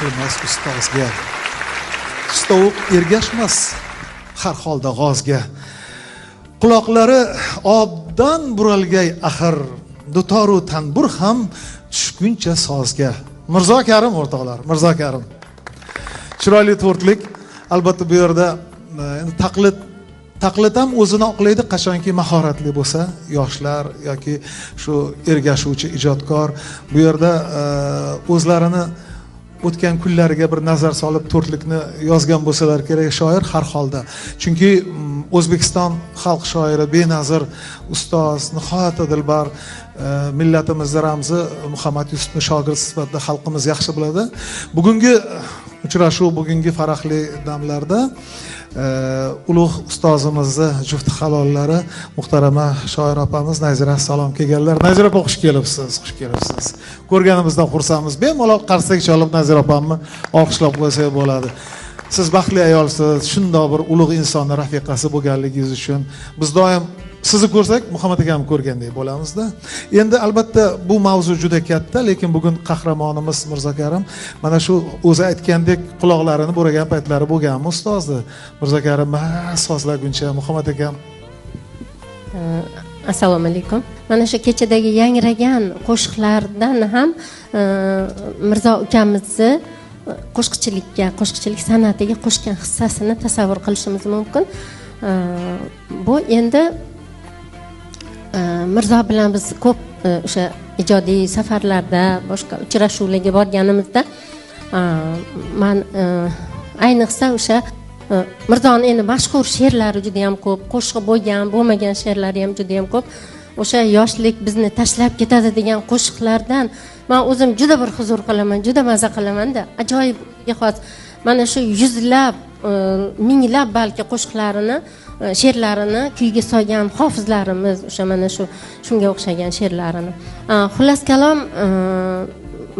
qilmas ustozga. Tovuq ergashmas har holda g'ozga. Quloqlari obdan buralgay axir, dutoru tanbur ham tushguncha sozga. Mirzo Karim o'rtoqlar, Mirzo Karim. Chiroyli to'rtlik. Albatta bu yerda endi taqlid ham o'zini oqlaydi, qachonki mahoratli bo'lsa yoshlar yoki shu ergashuvchi ijodkor bu yerda o'zlarini o'tgan kunlariga bir nazar solib to'rtlikni yozgan bo'lsalar kerak shoir har holda. Chunki O'zbekiston xalq shoiri, benazir ustoz, nihoyatda dilbar, millatimizni ramzi Muhammad Yusufni shogird sifatida xalqimiz yaxshi biladi. Bugungi uchrashuv, bugungi farahli damlarda ulug' ustozimizni jufti halollari muhtarama shoir opamiz Nazira Salom kelganlar. Nazira opa, xush kelibsiz, xush kelibsiz. Ko'rganimizdan xursandmiz. Bemalol qarsak chalib Nazira opamni olqishlab qo'ysak bo'ladi. Siz baxtli ayolsiz, shundoq bir ulug' insonni rafiqasi bo'lganligingiz uchun. Biz doim sizni ko'rsak, Muhammad akamni ko'rgandek bo'lamizda. Endi albatta bu mavzu juda katta, lekin bugun qahramonimiz Mirzo Karim mana shu o'zi aytgandek quloqlarini bo'ragan paytlari bo'lganmi ustozni? Mirzo Karim sozlaguncha Muhammad akam. Assalomu alaykum. Mana shu kechadagi yangragan qo'shiqlardan ham Mirzo ukamizni qo'shiqchilikka, qo'shiqchilik san'atiga qo'shgan hissasini tasavvur qilishimiz mumkin. Bu endi Mirzo bilan biz ko'p o'sha ijodiy safarlarda, boshqa uchrashuvlarga borganimizda man ayniqsa o'sha Mirzoni endi mashhur she'rlari juda yam ko'p, qo'shig'i bo'lgan, bo'lmagan she'rlari ham juda yam ko'p. O'sha "Yoshlik bizni tashlab ketadi" degan qo'shiqlardan man o'zim juda bir huzur qilaman, juda maza qilamanda. Ajoyib xos mana shu yuzlab, minglab balki qo'shiqlarini, she'rlarini kuyga solgan hofizlarimiz o'sha mana shu shunga o'xshagan she'rlarini. Xullas kalom,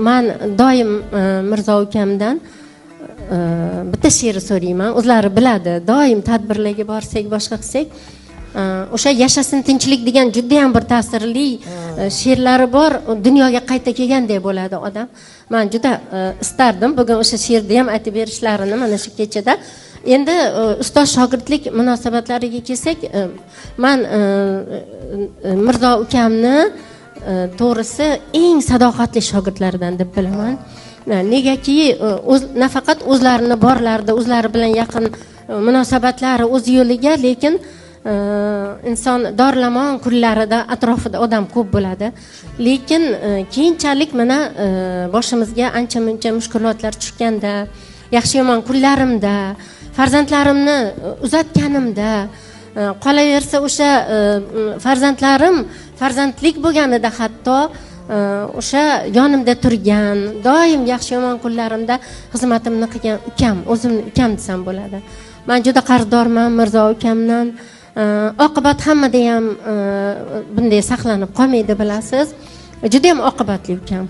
man doim Mirzo ukamdan bitta she'rni so'rayman. O'zlari biladi, doim tadbirlarga borsak, boshqa qilsak, o'sha "Yashasin tinchlik" degan judayam bir ta'sirli she'rlari bor. Dunyoga qayta kelgandek bo'ladi odam. Man juda istardim bugun o'sha she'rni ham aytib berishlarini mana shu kechada. Endi ustoz shogirdlik munosabatlariga kelsak, man Mirzo ukamni to'g'risi eng sadoqatli shogirdlaridan deb bilaman. Negaki o'z nafaqat o'zlarini borlarida o'zlari bilan yaqin munosabatlari o'z yo'liga, lekin inson dorilamon kunlarida atrofida odam ko'p bo'ladi, lekin keyinchalik mana boshimizga ancha muncha mushkulotlar tushganda, yaxshi yomon kunlarimda, farzandlarimni uzatganimda, qolaversa o'sha farzandlarim farzandlik bo'lganida hatto o'sha yonimda turgan, doim yaxshi yomon kunlarimda xizmatimni qilgan ukam, o'zimni ukam desam bo'ladi. Man juda qarzdorman Mirzo ukamdan. Oqibat hammada ham bunday saqlanib qolmaydi, bilasiz. Judayam oqibatli ukam.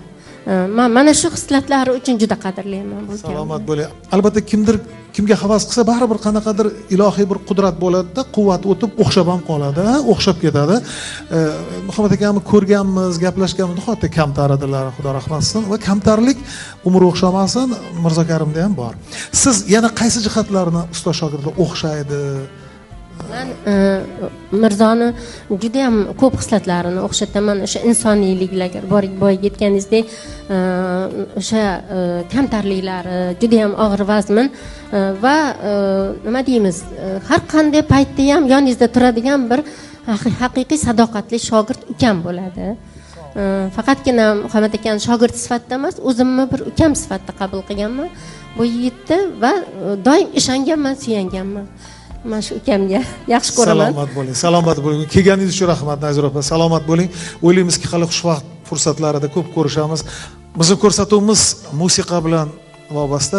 Man mana shu xislatlari uchun juda qadrlayman bu ukamni. Salomat bo'ling. Albatta kimdir kimga havas qilsa, baribir qanaqadir ilohiy bir qudrat bo'ladida, quvvat o'tib, o'xshab ham qoladi, o'xshab ketadi. Muhammad akamni ko'rganmiz, gaplashganmiz, nihoyatda kamtar edilar, Xudo rahmat qilsin. Va kamtarlik, umri o'xshamasin, Mirzo Karimda ham bor. Siz yana qaysi jihatlarini ustoz shogirdlar o'xshaydi? Man Mirzoni judayam ko'p xislatlarini o'xshataman. O'sha insoniyliklar bor, boyagi aytganingizdek, o'sha kamtarliklari judayam og'ir vazmin va nima deymiz, har qanday paytda ham yoningizda turadigan bir haqiqiy sadoqatli shogird ukam bo'ladi. Faqatgina Muhammad akani shogird sifatida emas, o'zimni bir ukam sifatida qabul qilganman bu yigitni va doim ishonganman, suyanganman mana shu ukamga, yaxshi ko'raman. Salomat bo'ling, salomat bo'ling. Kelganingiz uchun rahmat, Nazira opa, salomat bo'ling. O'ylaymizki, hali xushvaqt fursatlarida ko'p ko'rishamiz. Bizni ko'rsatuvimiz musiqa bilan vobasta.